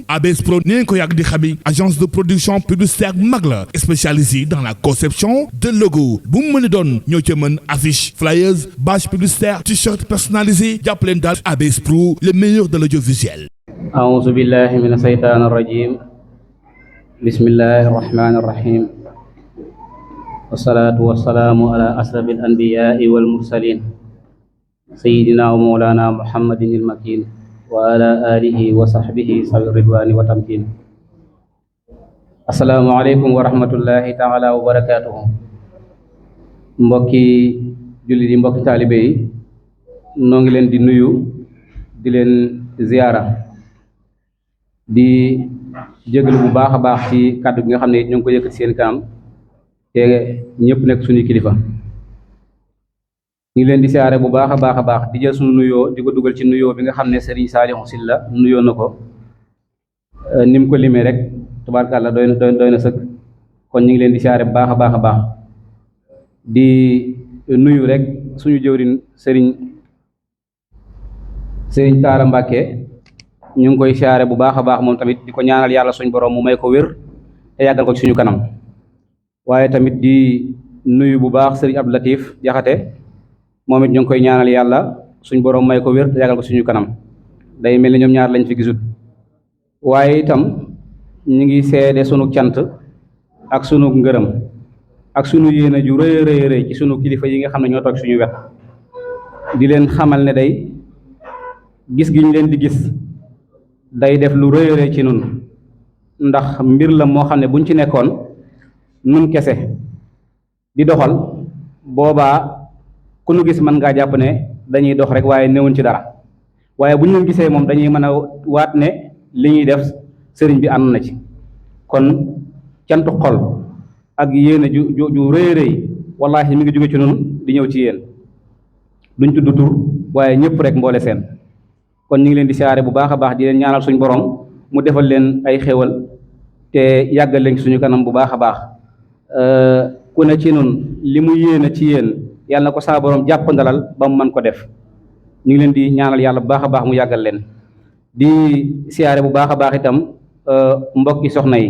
ABS Pro ni ngeen ko yàgg di xami agence de production publicitaire mag la spécialisée dans la conception de logo bu mu mën a doon ñoo ca mën affiche flyers bâche publicitaire t-shirt personnalisé jàpp leen daal ABS Pro le meilleur de l'audiovisuel. A'uuzu billahi mina shaytaani rajiim bismillahi rahmaani rahiim wassalaatu wassalaamu ala ashrafil anbiyaai wal mursaliin sayyidina wa mawlana muhammadin il makin wa ala alihi wa sahbihi sawi ridwani wa tamkin. assalaamu aleykum wa rahmatullahi taala wa barakatuhu. mbokki jullit yi mbokki taalibe yi noo ngi leen di nuyu di leen ziyaara di jégalu bu baax a baax ci kàddu gi nga xam ne ñoo ngi ko yëkkati seen kanam te ñëpp nekk suñuy kilifa. ñu ngi leen di siyaare bu baax a baax di jël suñu nuyoo di ko dugal ci nuyoo bi nga xam ne Serigne Saliou Sylla nuyoo na ko ni mu ko limee rek tubaarkàlla doy na sëkk. kon ñu ngi leen di siyaare bu baax a baax di nuyu rek suñu jëwriñ Serigne Talla Mbacke ñu ngi koy siyaare bu baax a baax moom tamit di ko ñaanal yàlla suñu borom mu may ko wér te yàggal ko ci suñu kanam. waaye tamit di nuyu bu baax Serigne Abdou Latif Jaxate moom it ñu ngi koy ñaanal yàlla suñ borom may ko wér te yàggal ko suñu kanam. day mel ni ñoom ñaar lañ fi gisul. waaye itam ñu ngi seede sunu cant ak sunu ngërëm ak sunu yéene ju rëy rëy ci sunu kilifa yi nga xam ne ñoo toog suñu wet di leen xamal ne day gis gi ñu leen di gis day def lu rëy rëy ci nun ndax mbir la moo xam ne buñ ci nekkoon nun kese di doxal boobaa ku nu gis mën ngaa jàpp ne dañuy dox rek waaye newuñ ci dara waaye bu ñu leen gisee moom dañuy mën a waat ne li ñuy def sëriñ bi ànd na ci. kon cantu xol ak yéene ju rëy rëy wallaahi mi ngi jóge ci nun di ñëw ci yéen duñ tudd tur waaye ñëpp rek mboole seen. kon ñu ngi leen di siyaare bu baax a baax di leen ñaanal suñu borom mu defal leen ay xéwal te yàggal leen ci suñu kanam bu baax a baax. ku ne ci nun li mu yéene ci yéen yàlla na ko saa borom jàpp ndalal ba mu mën ko def. ñu ngi leen di ñaanal yàlla bu baax a baax mu yàggal leen. di siyaare bu baax a baax itam mbokki soxna yi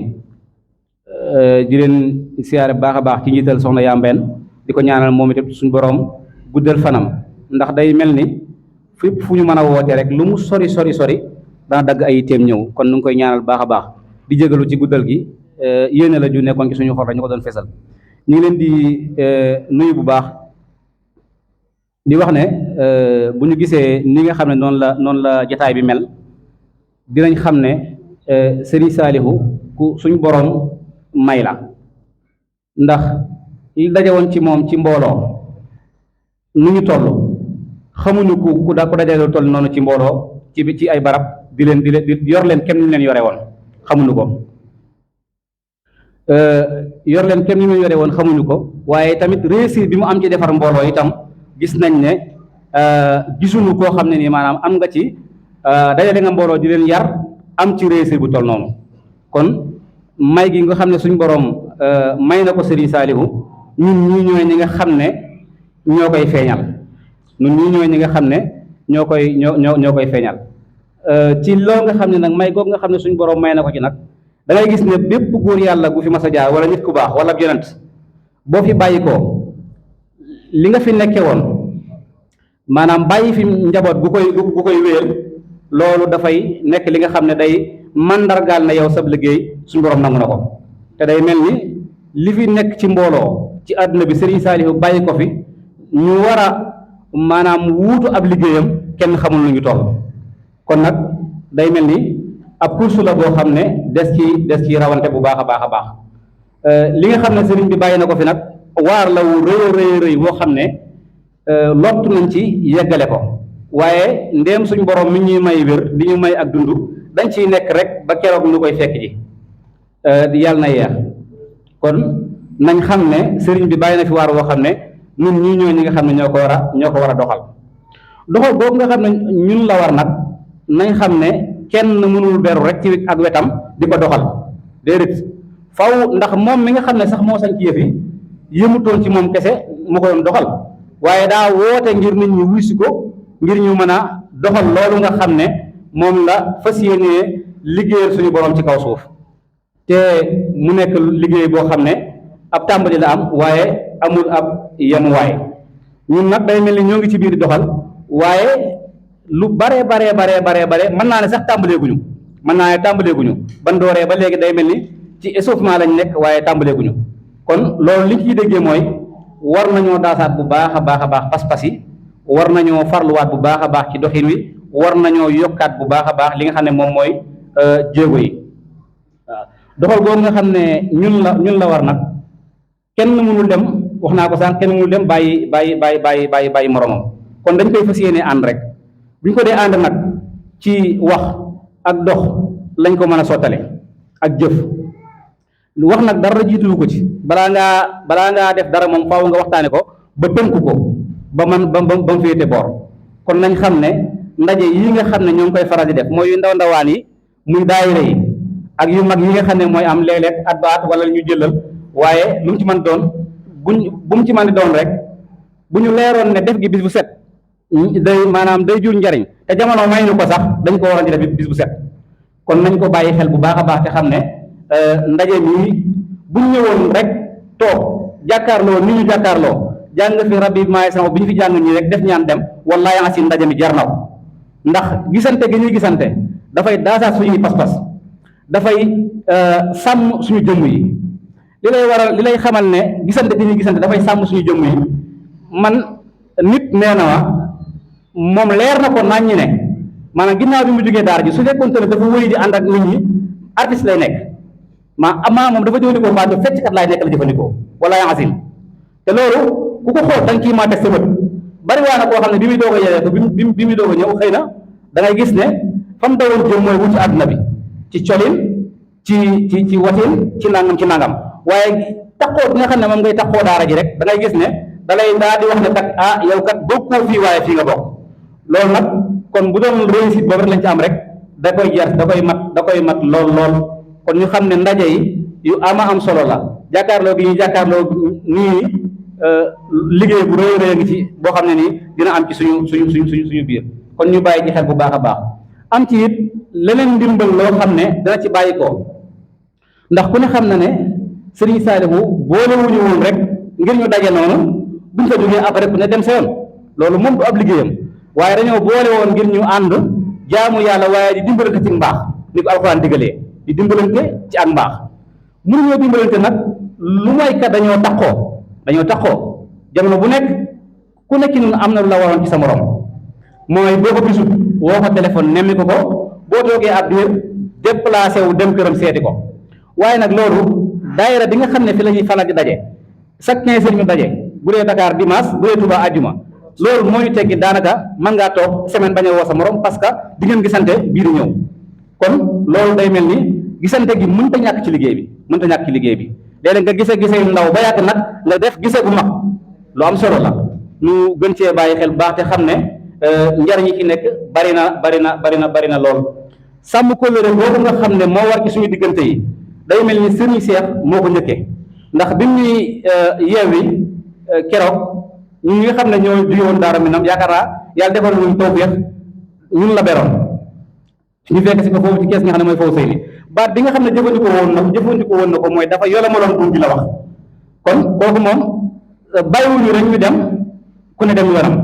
di leen siyaare bu baax a baax ci njiital soxna yaa mbenn di ko ñaanal moom itam suñu borom guddal fanam ndax day mel ni fépp fu ñu mën a woote rek lu mu sori dana dagg ay yitteem ñëw. kon nu ngi koy ñaanal bu baax a baax di jégalu ci guddal gi yéene la ju nekkoon ci suñu xol rek ñu ko doon fesal. ñu ngi leen di nuyu bu baax di wax ne bu ñu gisee ni nga xam ne noonu la jataay bi mel dinañ xam ne Serigne Saliou ku suñ borom may la ndax li daje woon ci moom ci mbooloo nu ñu toll xamuñu ku daje lu toll noonu ci mbooloo ci ay barab di yor leen kenn ñu leen yore woon xamuñu ko. yor leen kenn ñu mu yore woon xamuñu ko waaye tamit réussir bi mu am ci defar mbooloo itam gis nañ ne gisuñu koo xam ne nii maanaam am nga ci dajale nga mbooloo di leen yar am ci réussir bu toll noonu. kon may gi nga xam ne suñ borom may na ko Serigne Saliou ñun ñii ñooy ñi nga xam ne ñoo koy feeñal ñun ñii ñooy ñi nga xam ne ñoo koy feeñal ci loolu nga xam ne nag may googu nga xam ne suñ borom may na ko ci nag. da ngay gis ne bépp góor yàlla gu fi mas a jaar wala nit ku baax wala yonent boo fi bàyyi ko li nga fi nekke woon maanaam bàyyi fi njaboot gu koy wéer loolu dafay nekk li nga xam ne day mandargaal na yow sab liggéey suñu borom nangu na ko. te day mel ni li fi nekk ci mbooloo ci àdduna bi Serigne Saliou bàyyi ko fi ñu war a maanaam wuutu ab liggéeyam kenn xamul lu ñu toll. kon nag day mel ni ab course la boo xam ne des ci rawante bu baax a baax li nga xam ne sëriñ bi bàyyi na ko fi nag waar la wu rëy boo xam ne lottu nañ ci yeggale ko waaye ndéem suñ borom mi ñuy may wér di ñu may ak dund dañ ciy nekk rek ba keroog ñu koy fekk ji yàlla na yeex. kon nañ xam ne sëriñ bi bàyyi na fi waar woo xam ne ñun ñii ñooy ñi nga xam ne ñoo ko war a doxal boobu nga xam ne ñun la war nag nañ xam ne kenn mënul beru rek ci ak wetam di ko doxal déedéet faw ndax moom mi nga xam ne sax moo sañ ci yëf yi yëmutoon ci moom kese mu ko doon doxal waaye daa woote ngir nit ñi wuy si ko ngir ñu mën a doxal loolu nga xam ne moom la fas yéenee liggéeyal suñu borom ci kaw suuf te mu nekk liggéey boo xam ne ab tàmbali la am waaye amul ab yemuwaay ñun nag day mel ni ñoo ngi ci biir di doxal waaye lu bare mën naa ne sax tàmbaleeguñu ban dooree ba léegi day mel ni ci échauffement lañ nekk waaye tàmbaleeguñu kon loolu li ñu ciy déggee mooy war nañoo daasaat bu baax a baax pas-pas yi war nañoo farluwaat bu baax a baax ci doxin wi war nañoo yokkaat bu baax a baax li nga xam ne moom mooy jéego yi waaw doxal boobu nga xam ne ñun la war nag kenn mënul dem wax naa ko sànq kenn mënul dem bàyyi moromam kon dañ koy fas yéene ànd rek bu ñu ko dee ànd nag ci wax ak dox lañ ko mën a sottale ak jëf lu wax nag dara jiituwu ko ci balaa ngaa def dara moom faaw nga waxtaane ko ba tënk ko ba mu féete boor kon nañ xam ne ndaje yi nga xam ne ñoo ngi koy faral di def mooy yu ndawaan yi muy daayira yi ak yu mag yi nga xam ne mooy am léeg-léeg at ba at wala ñu jëlal waaye lu mu ci mën doon bu mu ci mën di doon rek bu ñu leeroon ne def gi bis bu set day jur njariñ te jamono may ñu ko sax dañ ko waroon di def bis bu set kon nañ ko bàyyi xel bu baax a baax te xam ne ndaje mii buñ ñëwoon rek toog jàkkaarloo ni ñu jàkkaarloo jàng fi rabbi maay sama bi ñu fi jàng ñii rek def ñaan dem wallahi asim ndaje mi jar na ko ndax gisante gi ñuy gisante dafay daasaat suñuy pas-pas dafay sàmm suñu jëmm yi li lay xamal ne gisante gi ñuy gisante dafay sàmm suñu jëmm yi man nit nee na moom leer na ko nañ ñi ne maanaam ginnaaw bi mu jógee daara ji su fekkoon ne dafa wéy di ànd ak nit ñi artiste lay nekk moom dafa jëfandikoo baatu fecckat laay nekk la jëfandikoo wala asim te loolu ku ko xool da nga ciy maa teg sa bët bari waa na koo xam ne bi muy doog a yewee ko bi muy doog a ñëw xëy na da ngay gis ne fa mu dawoon jëm mooy wuti àdduna bi ci colin ci watin ci nangam waaye taxoo bi nga xam ne moom ngay taxoo daara ji rek da ngay gis ne da lay daa di wax ne kat yow kat bokkoo fii waaye fii nga bokk loolu nag kon bu doon réussite boobu rek lañ ci am rek da koy mat lool kon ñu xam ne ndaje yi yu am solo la jàkkaarloo gi ñu jàkkaarloo nii liggéey bu rëy ngi ci boo xam ne nii dina am ci suñu biir kon ñu bàyyi ci xel bu baax a baax am ci it leneen ndimbal loo xam ne dana ci bàyyi ko ndax ku ne xam na ne Sëriñ Saalihu boole wuñu woon rek ngir ñu daje noonu buñ fa jógee après ku ne dem sa yoon loolu moom du ab liggéeyam waaye dañoo boole woon ngir ñu ànd jaamu yàlla waaye di dimbalante ci mbaax ni ko alxuraan digalee di dimbalante ci ak mbaax mënuñoo dimbalante nag lu mooy kat dañoo taxoo jamono bu nekk ku nekk ñun am na lu la waroon ci sa morom mooy boo ko gisut woo ko téléphone nemmi ko boo toogee ab diir déplacé wu dem këram seeti ko waaye nag loolu daayira bi nga xam ne fi la ñuy faral di daje chaque 15 jours ñu daje bu dee Dakar dimanche bu dee Touba àjjuma loolu moo ñu teggi daanaka mën ngaa toog semaine bañ a woo sa morom parce que di ngeen gisante bii di ñëw kon loolu day mel ni gisante gi mënta ñàkk ci liggéey bi léeg-léeg nga gise yu ndaw ba yàgg nag nga def gise gu mag lu am solo la ñu gën cee bàyyi xel bu baax te xam ne njariñ yi ci nekk bari na lool sàmm kóllëre boobu nga xam ne moo war ci suñu diggante yi day mel ni sëriñ Seex moo ko njëkkee ndax bi ñuy yeewi keroog ñun ñi nga xam ne ñoo jóge woon Daaru Minam yaakaar naa yàlla defal nañu tawfeex ñun la beroon ñu fekk si ko foofu ci kees nga xam ne mooy foofu sëy ni baat bi nga xam ne jëfandikoo woon na ko mooy dafa yolamaloon buum bi la wax kon kooku moom bàyyiwuñu rek ñu dem ku ne dem yoonam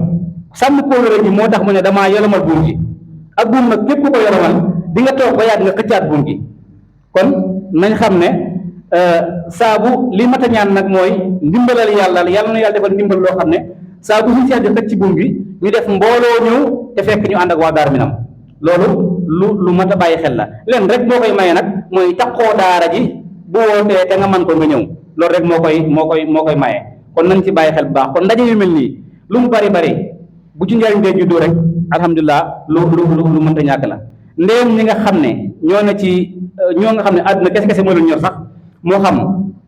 sàmm kóllëre ji moo tax mu ne damaa yolamal buum gi ak buum nag képp ku ko yolamal di nga toog ba yàgg nga xëccaat buum gi kon nañ xam ne saabu li mat a ñaan nag mooy ndimbalal yàlla na yàlla defal ndimbal loo xam ne saabu suñu seet di xëcc ci buum gi ñu def mbooloo ñëw te fekk ñu ànd ak waa Daaru Minam loolu lu mat a bàyyi xel la leen rek boo koy maye nag mooy taxoo daara ji bu wootee te nga mën ko nga ñëw loolu rek moo koy maye kon nañ ci bàyyi xel bu baax kon ndaje yu mel nii lu mu bari bu ci njariñ dee juddoo rek alhamdulilah lu mënta ñàkk la ndéem ñi nga xam ne ñoo nga xam ne àdduna kese moo leen ñor sax moo xam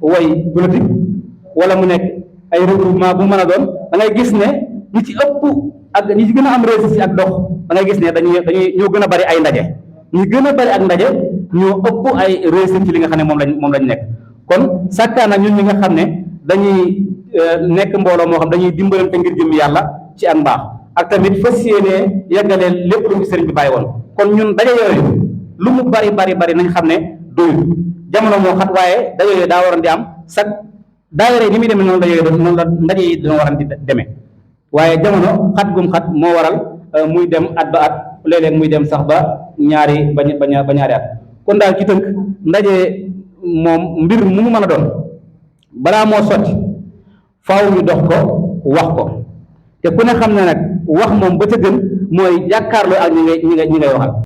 way politique wala mu nekk ay regroupement bu mën a doon da ngay gis ne ñi ci ëpp ak ñi ci gën a am réussite ak dox da ngay gis ne dañuy ñoo gën a bari ay ndaje ñi gën a bari ak ndaje ñoo ëpp ay réussite ci li nga xam ne moom lañ nekk kon sàkkaana ñun ñi nga xam ne dañuy nekk mbooloo moo xam dañuy dimbalante ngir jëm yàlla ci ak mbaax ak tamit fas yéene yeggalee lépp lu fi sëriñ bi bàyyi woon kon ñun daje yooyu lu mu bari nañ xam ne doyul jamono moo xat waaye daje yooyu daa waroon di am sax daayira ni muy demee noonu la ndaje yi dina waroon di demee waaye jamono xat gum xat moo waral muy dem at ba at léeg-léeg muy dem sax ba ñaari ba ñaari at kon daal ci tënk ndaje moom mbir mu mu mën a doon balaa moo sotti faaw ñu dox ko wax ko te ku ne xam ne nag wax moom ba ca gën mooy jàkkaarloo ak ñi ngay waxal